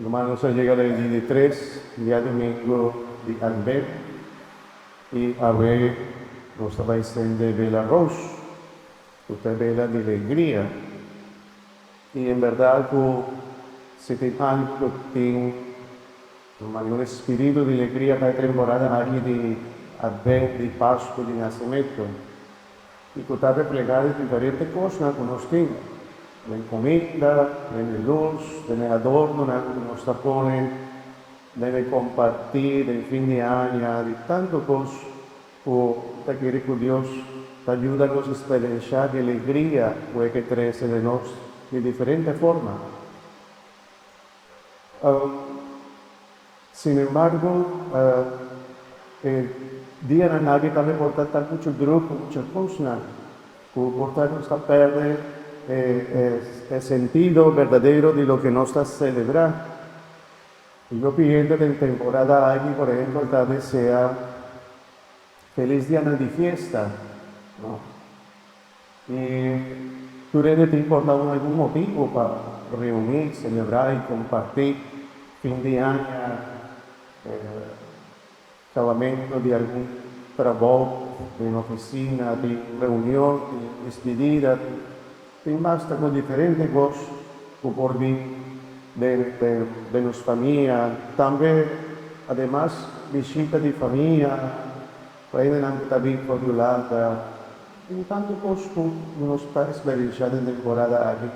Ruman nos a yega den di di tres diadomingo di Advent y awe nos ta bay sende bela roos cu ta e bela di legria. Y en berdad cu si tin algo cu tin un espiritu di legria pa e temporada aki di Advent, di Pascu, di Nacimento. I ku ta reflehá e diferente kosnan ku nos tin, den kuminda, den e lus, den e adornonan ku nos ta pone, den e kompartí den fin di aña, di tantu kos ku ta kere ku Dios ta yuda nos eksperenshá di alegria ku e ke trese den nos di diferente forma. Sin embargo, e dianan aki tambe por ta ta muchu druk ku muchu kosnan ku por ta nos ta pèrdè e sentido berdadero di loke nos ta selebrá. I hopi hende den temporada aki, por ehempel, ta desea felis dianan di fiesta, no? I tur hende tin por ta un algun motibu pa reuní, selebrá i kompartí fin di aña, kabamentu di algun trabou den ofisina, tin reunion, tin despedida, tin basta ku diferente kos ku por bin den den nos famia. Tambe ademas bishita di famia, pa hendenan ku ta bin for di Hulanda. Tin tantu kos ku nos ta eksperensiá den temporada aki.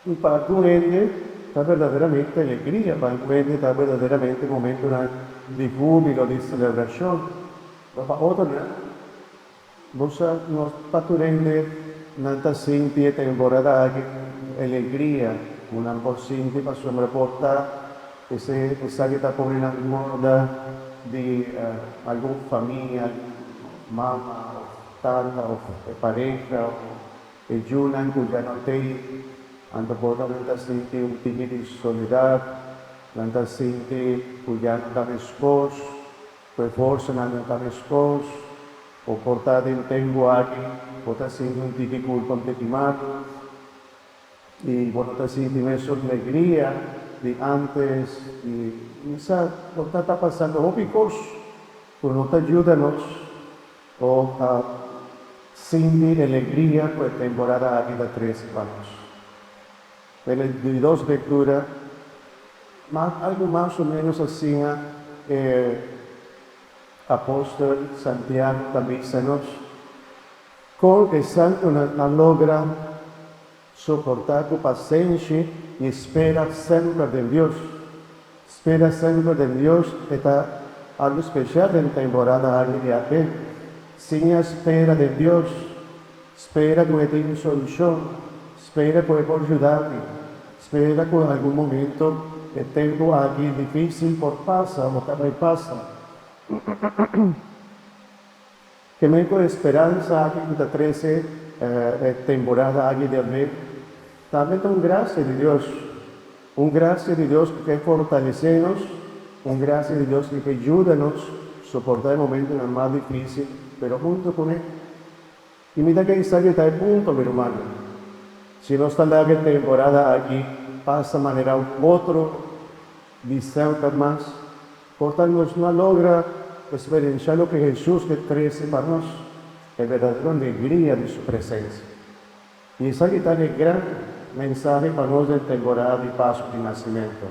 I pa algun hende ta berdaderamente alegria, pa algun hende ta berdaderamente momentunan di húbilo, di selebrashon. Pero pa otronan, bo sa, no pa tur hende nan ta sinti e temporada aki ku alegria ku nan por sinti pasobra por ta esei esaki ta pone nan gorda di algun famia. Mama of tata of e pareha of e yunan ku ya no tei, anto por ta nan ta sinti un tiki di soledad, nan ta sinti ku ya no ta meskos, ku e forsanan no ta meskos, o por ta den tempu aki bo ta sinti un tiki kulpa un tiki malu i bo no ta sinti mesun legria di antes i mi sa por ta ta pasando hopi kos. Ku no ta yuda nos o a sinti alegria ku e temporada aki ta trese pa nos. Den e di dos lektura, algu mas o ménos asina e apòstel Santiago ta bisa nos, Kon e santunan a logra soportá ku pasenshi i spera semper den Dios? Spera semper den Dios e ta algu spesial den temporada aki di Advent. Siña spera den Dios. Spera ku e tin un solushon. Spera ku e por yuda mi. Spera ku algun momento e tempu aki difisil por pasa o ta bai pasa. Keme ku e speransa aki ku ta trese e temporada aki di Advent tambe ta un grasia di Dios. Un grasia di Dios ku ke fortalesé nos, un grasia di Dios ku ke yuda nos soportá e momentunan mas difísil, pero huntu kuné. I mi ta pensa ku ta e punto, mi rumannan. Si nos ta laga e temporada aki pasa manera un otro di semper mas, por ta nos no a logra eksperenshá loke Hesus ke trese pa nos, e berdadero alegria di su presensia. I esaki ta e gran mensahe pa nos den temporada di Pasku di Nasimentu,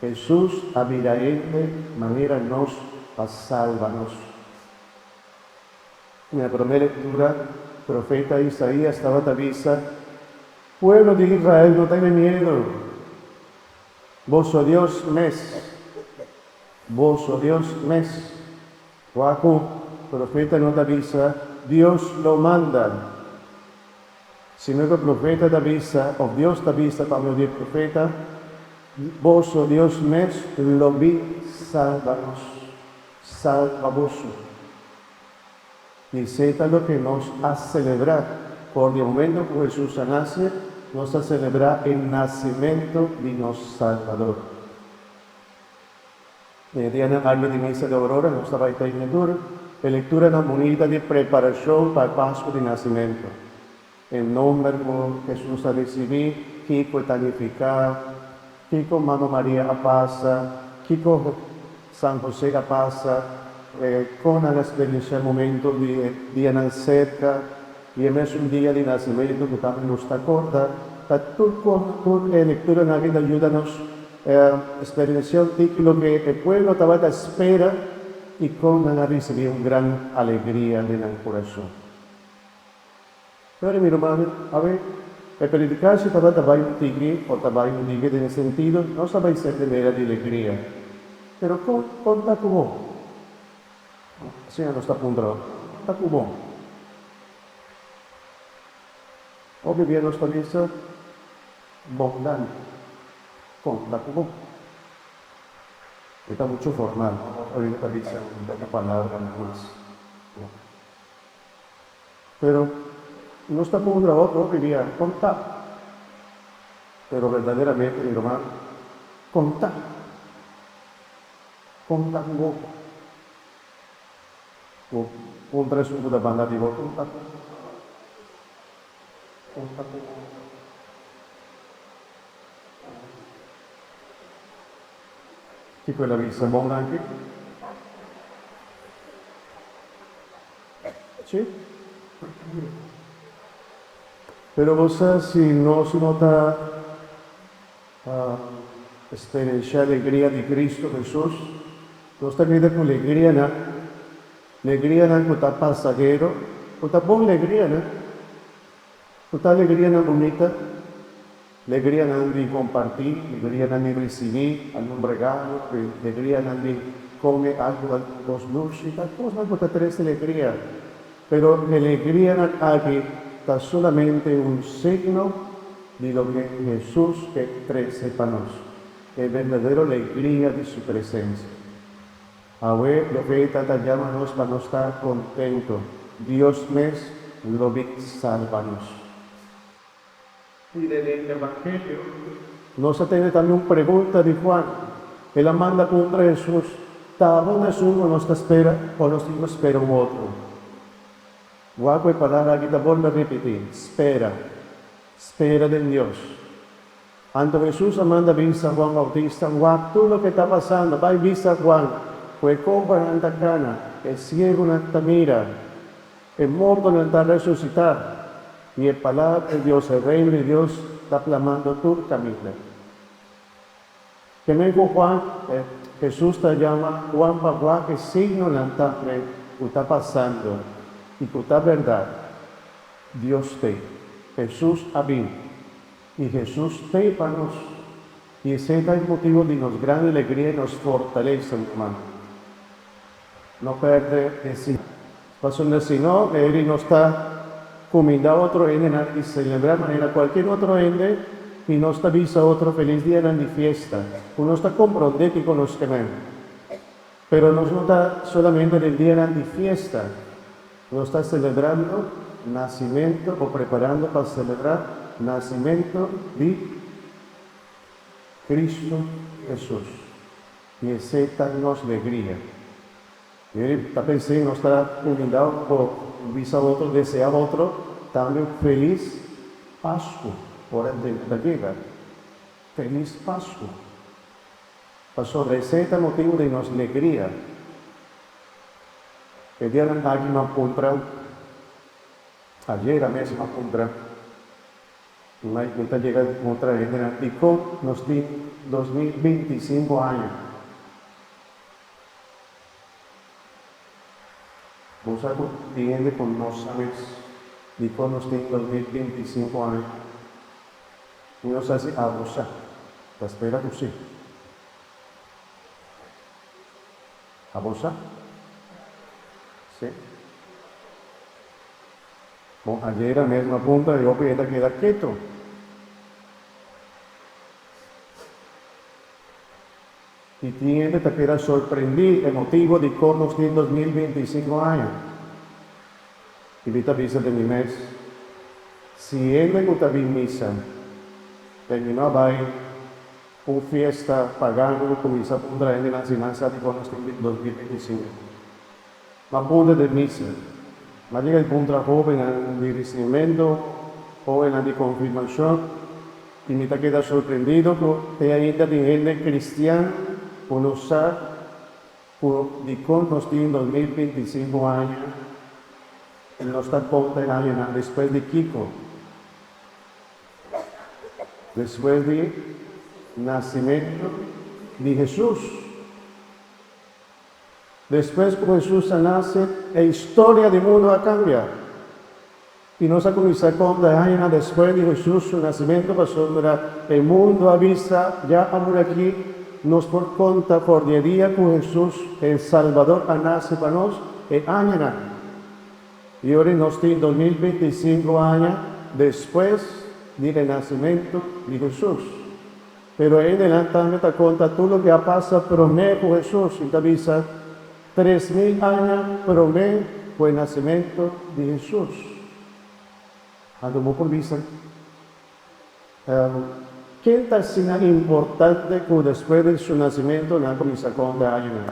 Hesus a bira hende manera nos pa salba nos. Na e promé lektura, profeta Isaías tabata bisa, Pueblo di Israel, no tene miedu! Boso Dios mes, boso Dios mes. Wak ku profeta no ta bisa, Dios lo manda. Sino ku profeta ta bisa, òf Dios ta bisa pa medio di e profeta, Boso Dios mes lo bin salba nos. Salba boso. I esei ta loke nos a selebrá. For di e momento ku Hesus a nase, nos ta selebrá e nasimentu di nos Salbador. Den e dianan aki di Misa di Aurora nos ta bai tene tur e lekturanan bunita di preparashon pa e Pasku di Nasimentu. E nomber ku Hesus a risibí, kiko e ta nifiká. kiko Mama Maria a pasa, kiko San José a pasa, kon nan a eksperensiá momento di e dianan serka i e mesun dia di nasementu ku tambe nos ta korda. Ta tur kos, tur e lekturanan aki ta yuda nos eksperensiá un tiki loke e pueblo tabata spera i kon nan a risibí un gran alegria den nan kurason. Pero mi rumannan, awe e predikashi tabata bai un tiki o ta bai un tiki den e sentido nos ta bai ser de mera di alegria. Pero kon kon ta ku bo? Asina nos ta puntra, kon ta ku bo? Hopi bia nos ta bisa, Bon danki. Kon ta ku bo? E ta muchu formal, no? Hopi ta bisa un poco palabranan mas. Pero nos ta puntra otro hopi dia, Kon ta? Pero berdaderamente, mi ruman, kon ta? Kon ta ku bo? Bo puntra esun ku ta banda di bo, Kon ta ku bo? Kon ta ku bo? Kiko el a bisa? Bon danki. Sí. Pero bo sa si nos no ta experiencia alegria di Cristo Jesus, nos ta keda cu legrianan, legrianan cu ta pasahero, cu ta bon legrianan, cu ta legrianan bunita, Legrianan di kompartí, legrianan di risibí algun regalo, legrianan di kome algu, algun kos dushi, ta kosnan ku ta trese legria. Pero e legrianan aki ta solamente un signo di loke Hesus ke trese pa nos, e berdadero legria di su presensia. Awe loke e Tata yama nos pa nos ta kontentu, Dios mes lo bin salba nos. I den e Evangelio nos a tene tambe un pregunta di Juan. El a manda puntra Hesus, Ta abo ta esun ku nos ta spera o nos tin ku spera un otro? Wak ku e palabra aki ta bolbe ripití, spera, spera den Dios. Anto Hesus a manda bisa Juan Bautista, Wak tur loke ta pasando, bai bisa Juan ku e kobanan ta kana, e siegunan ta mira, e mortonan ta resusitá. I e Palabra di Dios, e Reino di Dios, ta plamando tur kaminda. Keme ku Juan, Hesus ta yama Juan pa wak e signonan tambe ku ta pasando i ku ta bèrdat. Dios t'ei. Hesus a bin. I Hesus t'ei pa nos. I esei ta e motibu di nos gran alegria i nos fortalesa, mi rumannan. No perde e si. Pasobra si no, eri nos ta cuminda otro hendenan y celebra manera cualkier otro hende y nos ta bisa otro feliz dianan di fiesta, cu nos ta compronde kico nos kenen. Pero nos no ta solamente den dianan di fiesta, nos ta celebrando nacimento o preparando pa celebra nacimento di Cristo Jesus. I esei ta nos legria. I ta pens'é nos ta kumindá o bisa otro, deseá otro tambe un felis Pasku ora e ta yega. Felis Pasku. Pasobra esei ta motibu di nos legria. E dianan aki m'a puntra, ayera mes m'a puntra. Mi ta yega di puntra hendenan dikon nos tin 2025 aña. Bo sa ku tin hende ku no sa mes dikon nos tin 2025 aña. Mi no sa si abo sa. Ta spera ku si. Abo sa? Si. Bon, ayera mes m'a puntra y hopi e ta keda keto. Y tin hende ta keda sorprendí e motibo di kon nos tin 2025 aña. Y mi ta bisa den mi mes, si hende ku ta bin misa, den mi no a bai un fiesta pagano ku kuminsa puntra hendenan si nan sa di kon nos tin 2025. M'a puntra den misa. M'a yega di puntra hóbennan di discernimento, hóbennan di konfirmashon. I mi ta keda sorprendido ku te ainda tin hende kristian ku no sa ku dikon nos tin 2025 aña i nos ta konta e añanan despues di kiko? Despues di nasimentu di Hesus. Despues ku Hesus a nase, e historia di mundu a kambia. I nos a kuminsá konta e añanan despues di Hesus su nasimentu pasobra e mundu a bisa, Ya awor aki nos por konta for di e dia ku Hesus, e Salbador, a nase pa nos, e añanan. I ora nos tin 2025 aña despues di e nasimentu di Hesus. Pero e hendenan tambe ta konta tur loke a pasa promé ku Hesus i ta bisa 3000 aña promé ku e nasimentu di Hesus. Anto bo por bisa, Ken ta asina importante ku despues di su nasimentu nan a kuminsá konta añanan?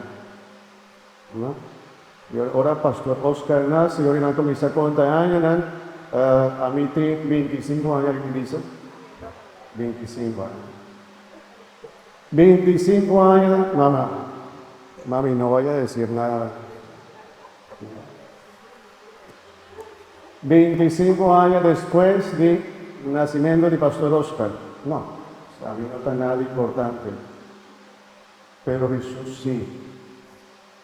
No. I ora Pastor Oscar nase, ora nan kuminsá konta e añanan, ami tin 25 aña, mi bisa, 25 aña. 25 aña, mama, mami no vaya a decir nada. 25 aña despues di nacimento di Pastor Oscar. No, ami no ta nada importante. Pero Hesus sí.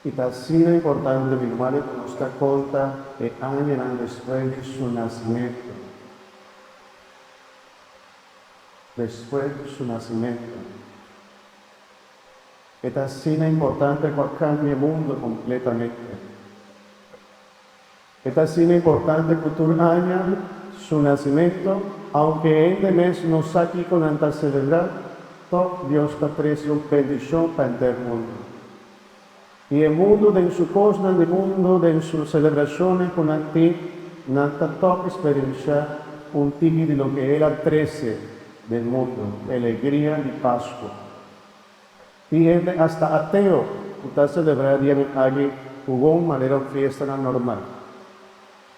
I ta asina importante mi rumannan ku nos ta konta e añanan despues di su nasimentu. Despues di su nasimentu. E ta asina importante ku a kambia e mundu kompletamente. E ta asina importante ku tur aña su nasimentu, aunke hende mes no sa kiko nan ta selebrá, tòg Dios ta trese un bendishon pa henter mundu. I e mundu den su kosnan di mundu, den su selebrashonnan ku nan tin, nan ta tòg eksperenshá un tiki di loke El a trese den mundu, e alegria di Pasku. Tin hende asta ateo ku ta selebrá e dianan aki hugon manera un fiestanan normal.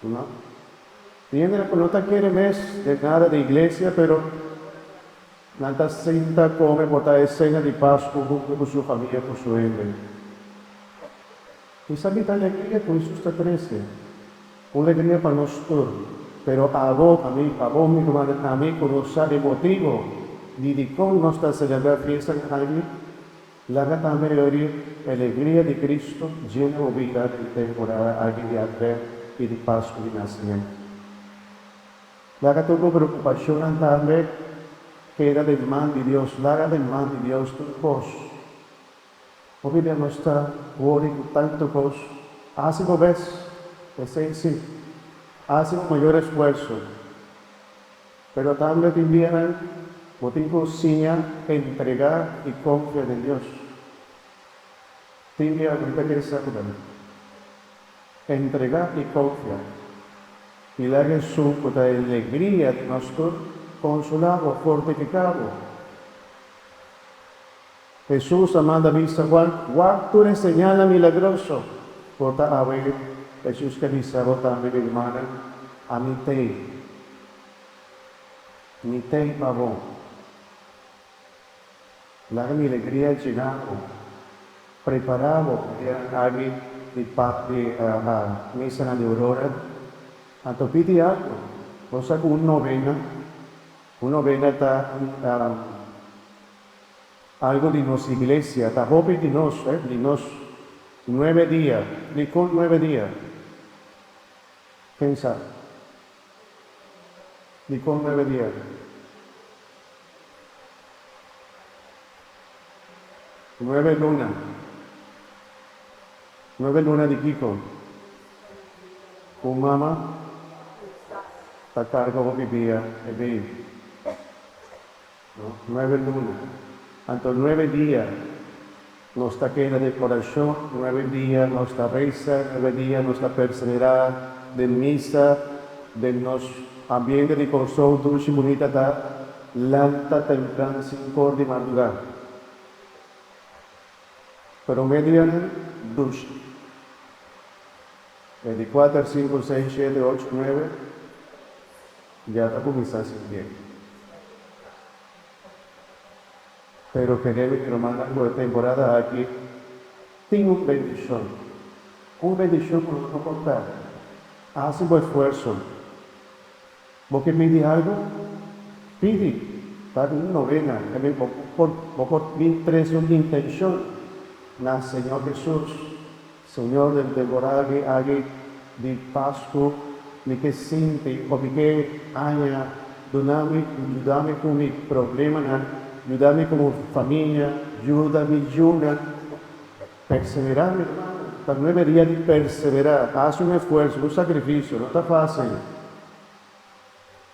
No. Tin hendenan ku no ta kere mes den nada di iglesia pero nan ta sinta kome por ta e sena di Pasku huntu ku su famia ku su hende. Esaki ta alegria ku Hesus ta trese. Un alegria pa nos tur. Pero abo, ami, pa bo, mi rumannan, ami ku nos sa e motibu di dikon nos ta selebrá fiestanan aki, laga tambe orí e alegria di Kristu jena bo bida den temporada aki di Advent i di Pasku di Nasimentu. Laga tur bo preokupashonnan tambe keda den man di Dios. Laga den man di Dios tur kos. Hopi bia nos ta wori ku tantu kos. Hasi bo bes, esei si. Hasi bo mayor esfuerso. Pero tambe tin bianan bo tin ku siña entregá i konfia den Dios. Tin bia bo ta kere sa ku ta entregá i konfia. I laga esun ku ta e alegria di nos tur konsolá bo, fortifiká bo. Hesus a manda bisa Juan, Wak tur e señalnan milagroso. Por ta awe Hesus ke bisa bo tambe, mi rumannan, Ami t'ei. Mi t'ei pa bo. Laga mi alegria llena bo. Prepará bo pa dianan aki di pa di misanan di Aurora. Anto pidi algu. Bo sa ku un novena, un novena ta un. Algo di nos iglesia ta hopi di nos, eh, di nos nuebe dia. Dikon nuebe dia? Ken sa? Dikon nuebe dia? Nuebe luna. Nuebe luna di kiko? Ku mama ta karga hopi dia e baby. Nuebe luna. Anto nuebe dia nos ta keda den orashon, nuebe dia nos ta resa, nuebe dia nos ta perseverá den misa, den nos ambiente di Kòrsou dushi bunita ta lanta tempran sinkor di mardugá. Promé dianan dushi. E di kuater, sinku, seis, shete, ocho, nuebe. Ya ta kuminsá sintié. Pero kere mi rumannan ku e temporada aki tin un bendishon. Un bendishon ku nos no por pèrdè. Hasi bo esfuerso. Bo ke pidi algu? Pidi! Ta un novena, tambe bo por bo por bin trese un intenshon na Señor Hesus. Señor, den temporada aki aki di Pasku mi ke sinti o mi ke haña duna mi yuda mi ku mi problemanan, yuda mi ku mi famia, yuda mi yunan. Perseverá, mi hermano, ta nuebe dia di perseverá, hasi un esfuerso, un sakrifisio, no ta fásil.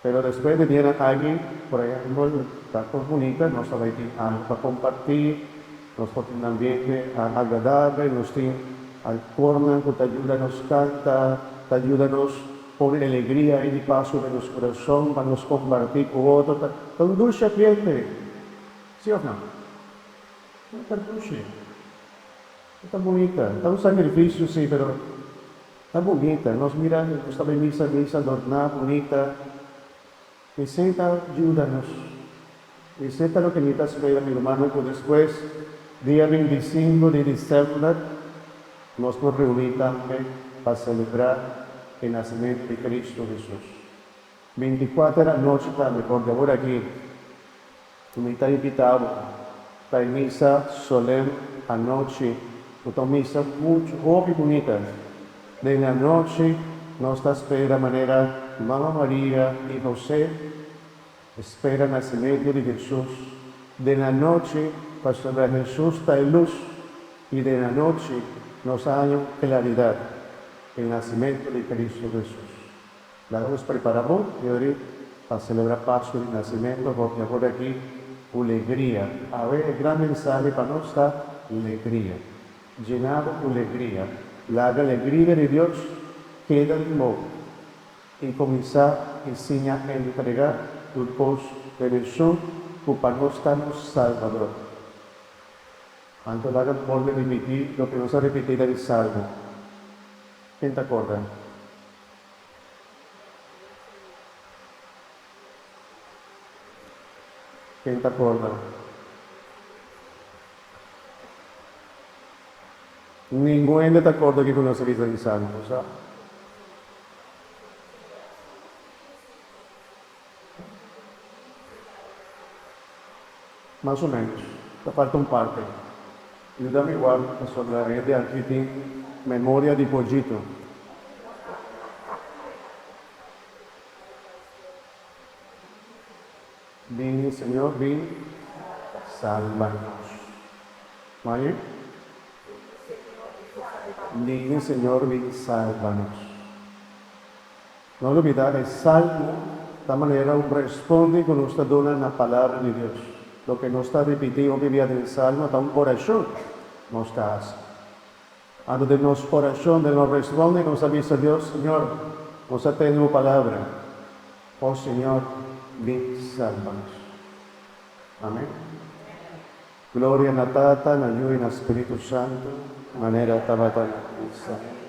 Pero despues di dianan aki, por ehèmpel, ta kos bunita, nos ta bai tin algu pa kompartí, nos por tin un ambiente agradabel, nos tin alkornan ku ta yuda nos kanta, ta yuda nos pone alegria i di paso den nos kurason pa nos kompartí ku otro. Ta un dulce ambiente, sí òf no? No ta dulce, no ta bunita, ta un sakrifisio sí, pero. Ta bunita, nos mira nos ta bay misa, misa adorná bunita, esey ta yuda nos, esey ta loke mi ta spera mi rumannan ku despues dia 25 di december nos por reuni tambe pa celebra e nacimento di Cristo Jesus. 24 anochi tambe porque awor aki Mi ta invitá bo pa e misa solem anochi ku ta un misa muchu hopi bunita. Den e anochi nos ta spera manera Mama Maria i José spera nasimentu di Hesus. Den e anochi pasobra Hesus ta e lus i den e anochi nos a haña un klaridat, e nasimentu di Kristu Hesus. Laga nos prepara bon i ori pa celebra Pascu di Nacimento hopi awor aki cu legria. Awe e gran mensahe pa nos ta legria. Llena bo cu legria. Laga legria di Dios keda den bo i cuminsa i siña entrega tur cos den Esun cu pa nos ta nos Salbador. Anto laga bolbe ripiti loke nos a ripiti den Salmo. Ken ta corda? Ken ta corda? Ningun hende ta corda kico nos a bisa di Salmo, bo sa? Mas o menos. Ta falta un parte. Yuda mi wak pasobra hende aki tin memoria di pollito. Bini Señor bin salba nos. Maye? Bini Señor bin salba nos. No lubida e salmo ta manera un responde ku nos ta duna na Palabra di Dios. Loke nos ta ripití hopi bia den salmo ta un orashon nos ta hasi. Anto den nos orashon, den nos responde nos ta bisa Dios, Señor, nos a tende bo palabra. O Señor, bin salba nos. Amen. Gloria na Tata, na Yu i na Spiritu Santu, manera tabata na kuminsamentu.